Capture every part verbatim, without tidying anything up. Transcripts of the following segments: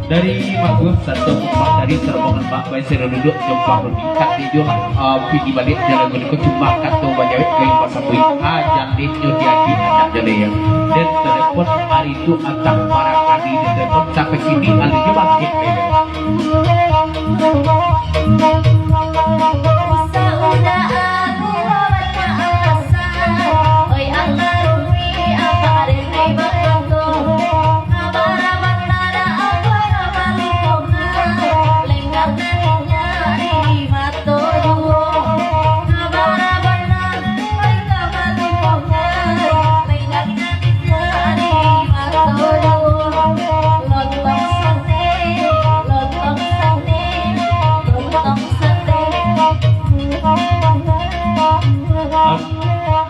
Dari Maguah satu kumpang dari terbongan mak bai sero duduk jompang rudi. Kati jo, ah, pigi baliak jalan guniko cuma kato bajawek gai pasabuik. Ah, jaleh nyo diadi anak jaleh ya. Dan telepon hari tu antah barangkali di telepon sampai kini alun jo bangkit deh.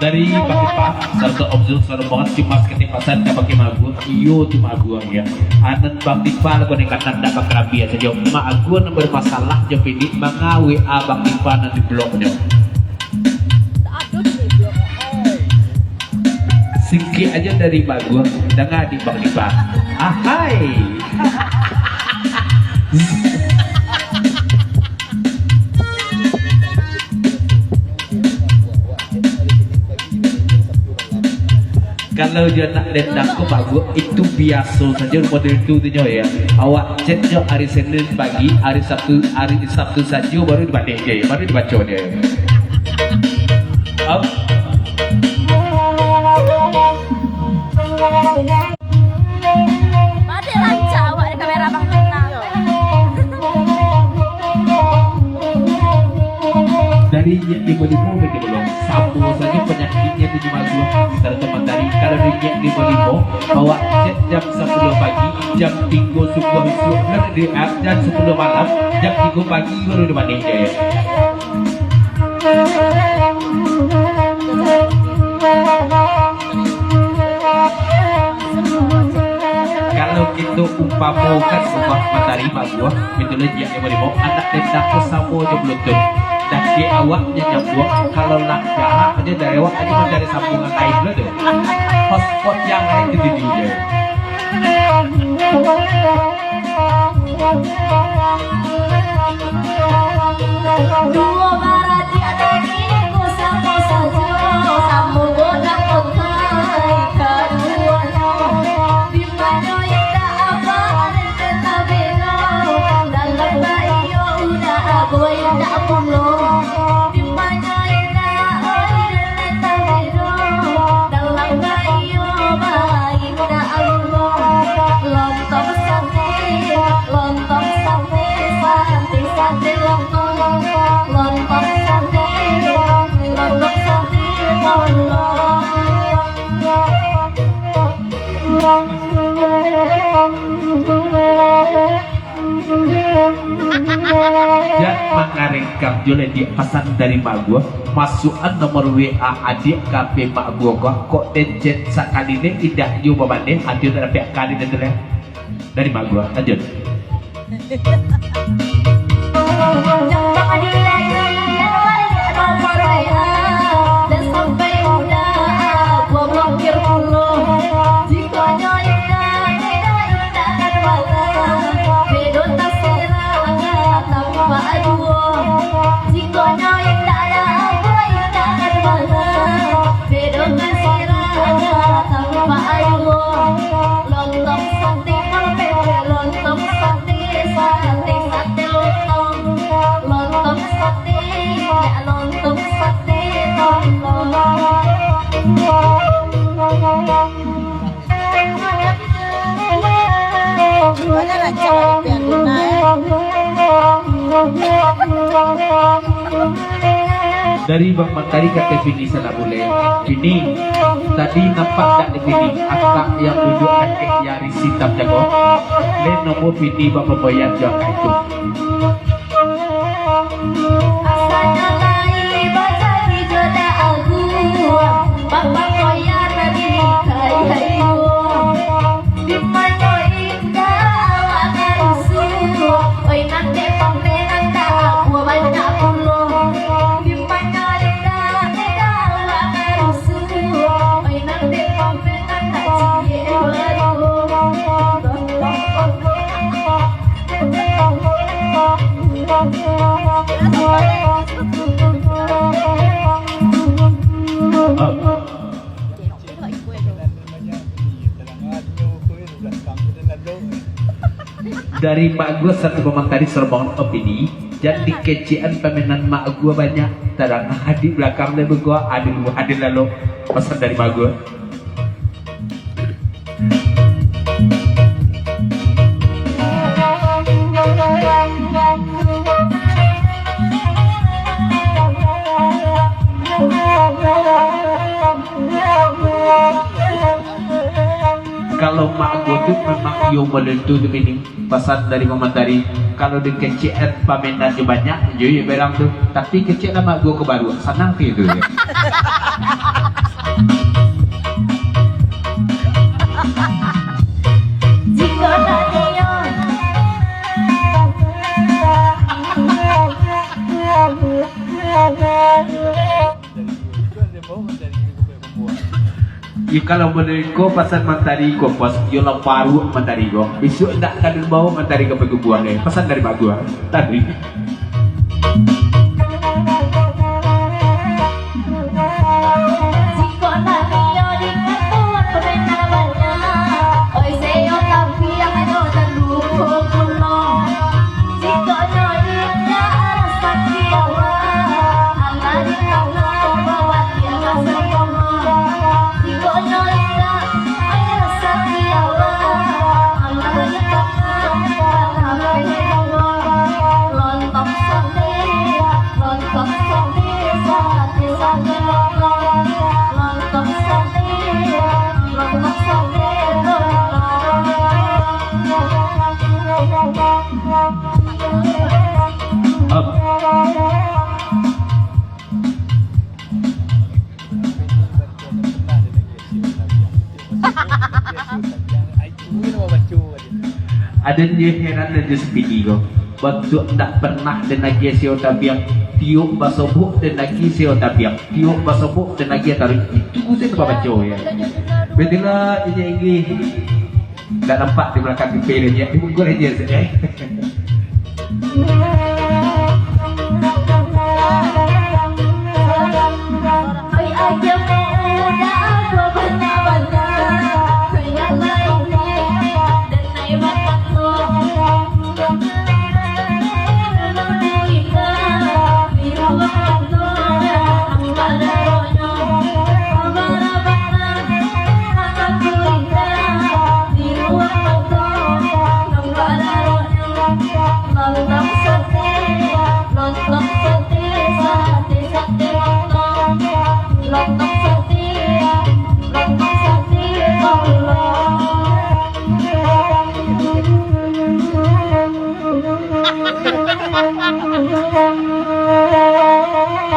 Dari Bang Dipa, sarato Om Zul, sarato Bang Mat, cuma saketek pasan ka Bang Maguah. Iyo tu Maguah, ya. Anan Bang Dipa lagu ni kadang ndak bakarambia sajo. Maguah nan bermasalah jo Pidi, manga W A Bang Dipa nan di bloknyo. Singkik aja dari Maguah, danga di Bang Dipa. Ahai. Kalau jo anak dendam ko, Maguah, itu biaso sajo model tu, tu nyo, ya. Awak chat jo hari Senin pagi, hari Sabtu, hari Sabtu sajo baru dibalik je, baru dibaco je. Up. Badik rancak awak di kamera Bang Tina. Dari nyiak limo limo bagi pulo, samo sajo panyakiknyo tu jo Maguah, sarato Matari. Kalau di nyiak limo limo, awak chat jam sapuluah pagi, jam tigo subuah isuak, kalau di, ah, jam sapuluah malam, jam tigo pagi baru dibalik je. Kalau kito umpamokan rumah Matari Maguah, betul aja yang mau dibawa anak dendam ko samo jo belutut. Daki awak nyo nyambuang, kalau nak jarak aja dari awak aja mencari sambungan lain dulu tu. Hotspot yang lain dituju je. Duo baradiak tadi ko samo sajo, samo bonak otai kaduonyo. Di mano indak abah nan ka tabero, dalam baiyo udah ago indak pulo. Di mano indak oi nan ka tabero, dalam baiyo bai. Jan mangarengkam jo lai diak, pasan dari Mak Guo. Masuakan nomor W A adiak ka P Mak Guo ko, kok den chat sakali ne indak juo babaleh, ati ndak dapek kali den tu lai. Dari Mak Guo, lanjut. Dari Bang Mantari ka Teh Vini salah bulek. Vini, tadi nampak tak di Vini, akak yang duduk kakek Yaris hitam jago? Lai nomor Vini bapambayar jo akak itu. Asanyo lai bajadi jodak agu, bapak koya tadi kaya iyo. Di mano indak awak ka rusuh, oi nan dek pamenan tak apo banyak pulo. Di mano indak awak ka rusuh, oi nan dek pamenan tak ciek baru. Dari Mak Gua satu pamantari sorombongan opini, jan dikecekan pamainan Mak Gua banyak. Tadanga di balakang deh bagua, adil, adil lalu. Pasan dari Mak Gua. Kalau Mak Gua tu memang iyo model tu tu bini. Pasan dari pamantari, kalau dikecekan pamainan jo banyak, jo iyo berang tu. Tapi kecek lah Mak Gua ka baruak, sanang ti tu. Jikok nak niyo. Iyo, kalau model ko pasan mantari ko, pas iyo lah baruak mantari ko. Bisuak ndak ka den bawa mantari ka pagubuan, eh. Pasan dari Mak Gua. Tadi. Jikok nak niyo di katuan pamenan banyak, oi, seyo tapi yang ado dan lupo pulo. Jikok nyo indak rasaki awak, alah di tangah bawa tiang asa kono. Jikok nyo indak Aden je heran den je sapidi ko. Bantuak ndak pernah den agiah sewa tabiang. Tiok basobok den agiah sewa tabiang. Tiok basobok den agiah taruih. Itu den babaco ya. Betullah, inyo inggih. Ndak nampak di balakang K P den je. Di muko den je, eh.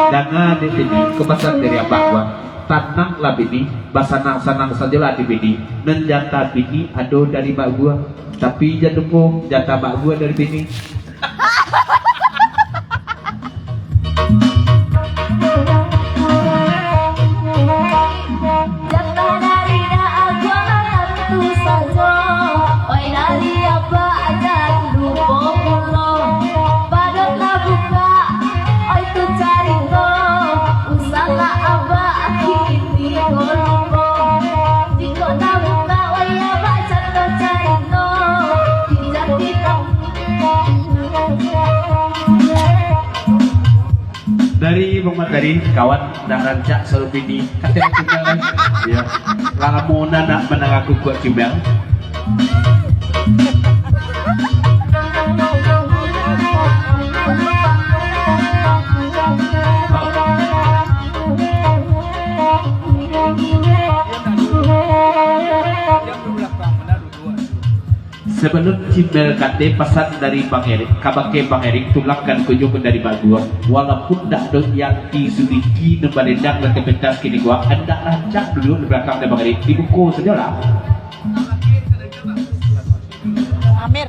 Danga dek bini, kepasan dari abah gua. Tananglah bini, basanang-sanang sajolah di bini. Nan jatah bini ado dari mak gua. Tapi jan lupo, jatah mak gua dari bini. Jatah dari dak aguang tantu sajo, oi dari abak jan lupo pulo. Padok lah bukak, oi tu carito, usahlah abak kini ko lupo. Jikok lah bukak, oi abak carito-carito, di jati Dari Bang Matari, kawan, dah rancak sarupo bini. Kato tinggal, kan? Ya. Lamo nan nak mandanga kukuak Cimbel. Sabalun Cimbel kato, pasan dari Bang Erik, kabake Bang Erik, tulangkan kunjuangan dari Bang Guang, walaupun dak ado Yanti Zuliki nan balendang nan tapentas kini ko, andak rancak duduak di balakang dari Bang Erik, di muko sajolah. Amir.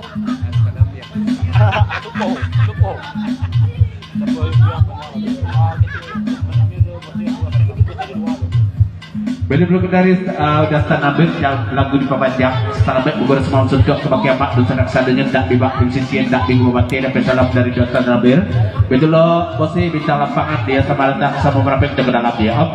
Baitu pulo dari, ah, Dastan Abel, yang lagu dipapanjang, salamet baguru samalam suntuak kabake amak dunsanak sadonyo, ndak bi bak di sisi, ndak bi babateh, dapek salam dari Dastan Abel. Baitu lo, Bos, bintang lapangan, dia samo datang, samo marapek, ka dalam dia, om.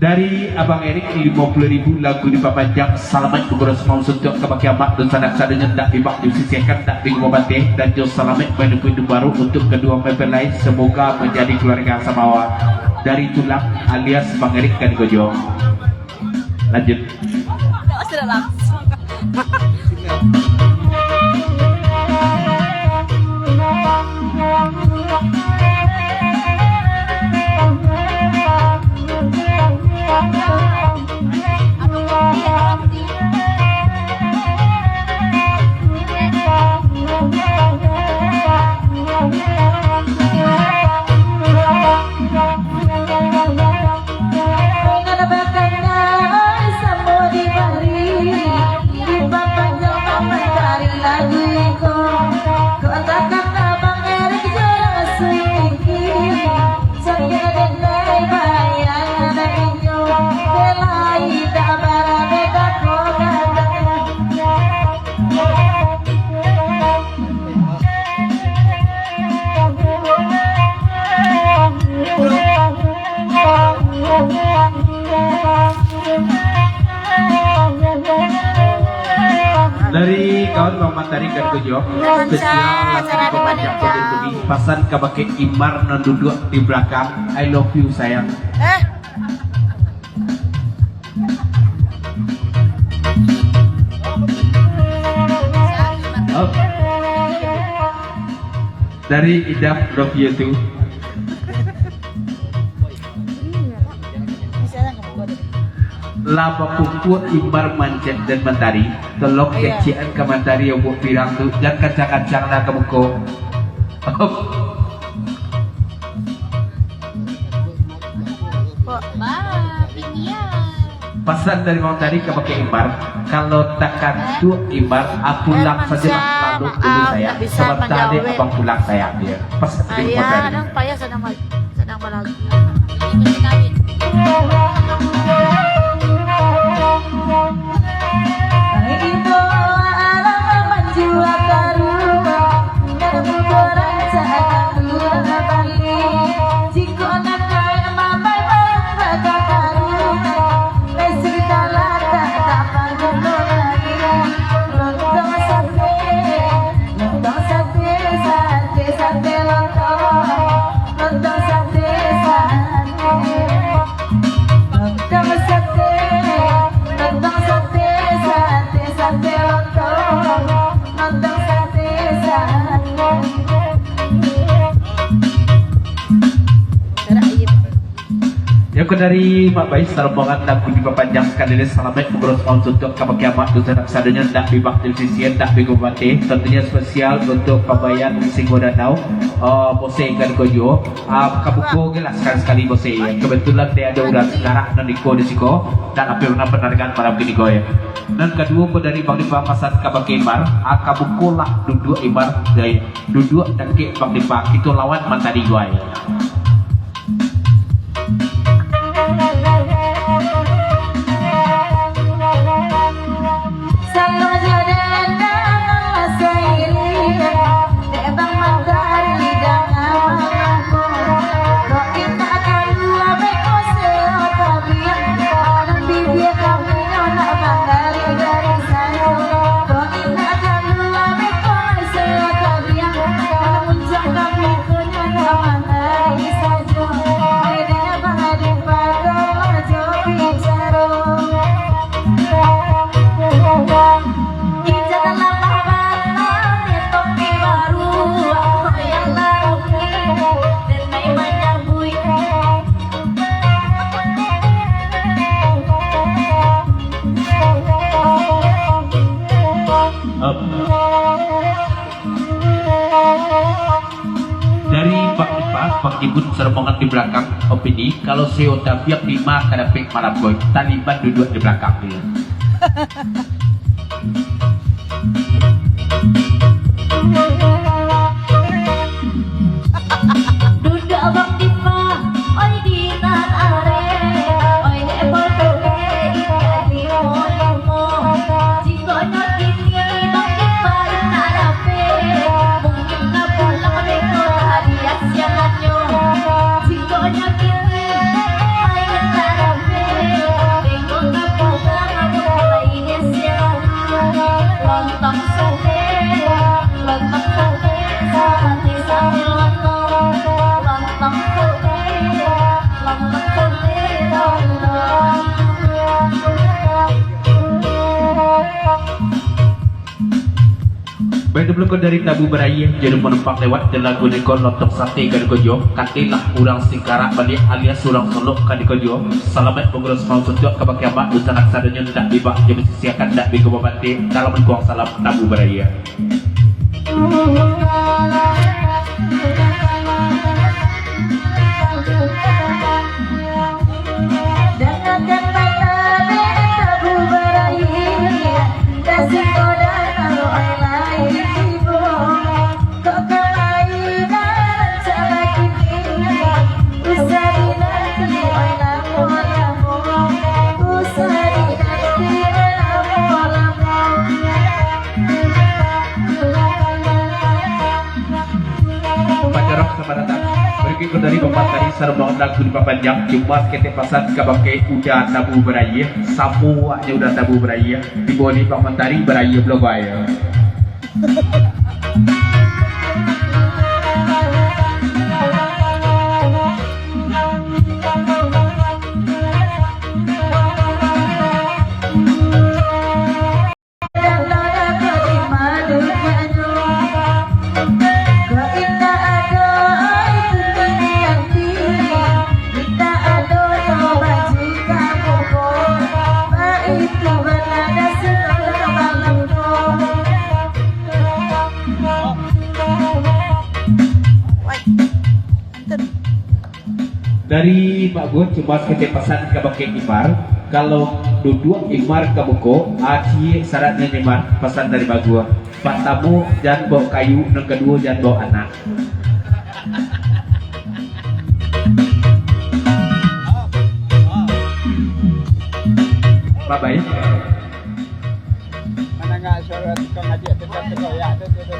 Dari Abang Erik, limo puluah ribu, lagu dipapanjang. Salamaik baguno samalam suntuak kabake amak dunsanak sadonyo, ndak bi bak disisiahkan, ndak bi gumo bateh, dan jo salamaik manumpui dumbaro untuak kaduo mempelai, semoga manjadi kaluarga samawa. Dari Tulang alias Bang Erik Kanikojo. Lanjut. Sudah langsung. Dari kawan Bang Matari Kanikojo, spesial lagu dipapanjang. Pasan kabake Imar nan duduak di balakang, "I love you, sayang." Eh. Oh. Dari Idam, love you too. Lah bapupuak Imar mancet dan Matari, tolong kecekan ka Matari obuak pirang tu, jan kancang-kancang lah ka muko. Pasan dari Bang Matari kabake Imar, kalau takantuak Imar, ah, pulang sajolah, lalu dulu sayang. Sabanta dek abang pulang sayang, yo. Pasan dari Bang Matari. Sadang balagu. Yo ko dari Mak Bais, sarombongan lagu dipapanjang sakali lai. Salamaik baguno samalam suntuak kabake amak dunsanak sadonyo, ndak bi bak disisian, ndak bi gumo bateh. Tantunyo spesial untuak pambayar di Singgo Danau, eh, Bose Kanikojo. Ah, ka muko ge lah sakali-sakali, Bose. Kebetulan dek ado urang sikarak nan iko di siko, ndak dapek manantian malam kiniko, yo. Nan kaduo ko dari Bang Dipa, pasan kabake Imar, ah, ka muko lah duduak Imar, dai. Duduak dakek Bang Dipa, kito lawan Matari Guai. Dari Bang Dipa, Bang Ibun, sarombongan di balakang, opini, kalau sewa tapiak limo ka dapek malam ko, Taliban duduak di balakang dia. Duduak Bang Dipa, oi di nan arek, oi dek bodoh dek ikan limo-limo. Jikok nyo kini Bang Dipa indak dapek, mungkin ka pulang beko hari asianannyo. Jikok nyo kini, oi indak dapek, Di balakang dari Tabu Barayie, jadi manumpang lewat di lagu niko, lontong sate ka dikojo, katilah urang Singkarak baliak alias urang Solok ka dikojo. Salamaik bagurau samalam suntuak ka bakeh amak, dunsanak sadonyo ndak bi bak jo basisiakan, ndak bi ka babanti. Dalam lingkuang salam Tabu Barayie. Pajarok selamat datang. Barikuik ko dari Bang Mantari, sarombongan lagu dipapanjang, cuma saketek pasan ka bakeh Uda Tabu Barayie, samo awaknyo Uda Tabu Barayie, tibo di Bang Mantari, barayie pulo bae. Dari Mak Gun, cuma saketek pasan ka bakeh Imar, kalau duduak Imar ka muko, a, ciek saratnyo Imar, pasan dari Mak Gun. Partamo, jan bao kayu, nan kaduo, jan bao anak. Bye-bye. Mandanga suaro tukang adiak tu, tu.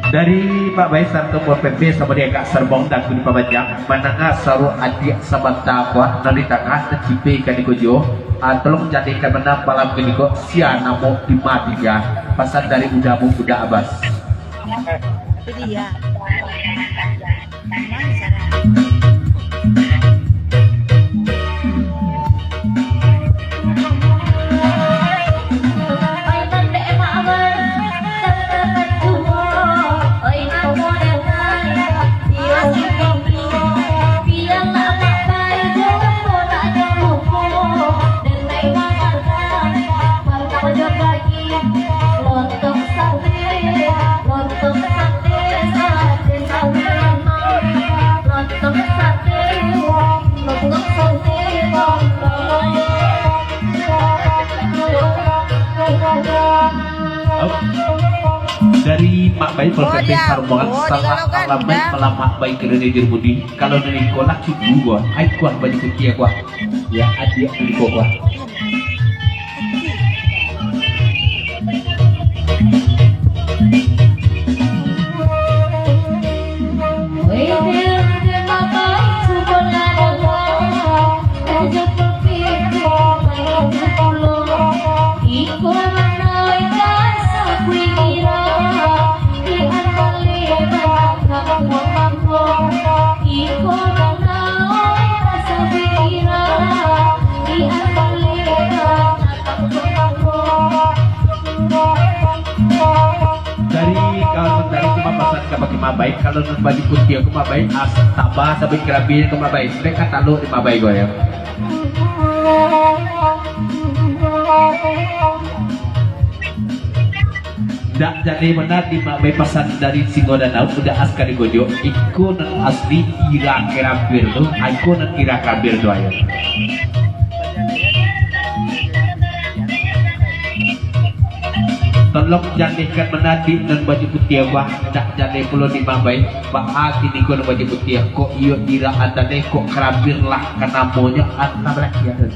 Dari Pak Bai sarato Pol P P samo di agak Serbong Daku di Pabanjang, mandanga suaro adiak sabanta kuah nan di tangah tacipe ka dikojo, ah, tolong jadikan bana malam kiniko sia namo di matiga, pasan dari Uda Abu Uda Abas. Itu dia. Dari Mak Bai, kalau sampai sarumbongan, salah alamat malam Mak Bai kena di Jermudi. Kalau dari sekolah cukup gua, ai kuah baju putih kuah. Ya, adiak beli kuah. Dari kawan dari cuma pasan ka bagi Mak Bai, kalau nan baju putih aku Mak Bai, as taba sabik kerabi tu Mak Bai, sampai ka taluk di Mak Bai ko ya. Ndak jaleh bana di Mak Bai pasan dari Singo Danau, Uda Abas ka dikojo, iko nan asli ira kerabi tu, iko nan ira kerabi tu ayo. Tolong jalehkan bana di nan baju putih abah, ndak jaleh pulo di Mak Bai, baa kiniko nan baju putih, kok iyo ira jaleh, kok kerabi lah ka namonyo, alah balakian tu.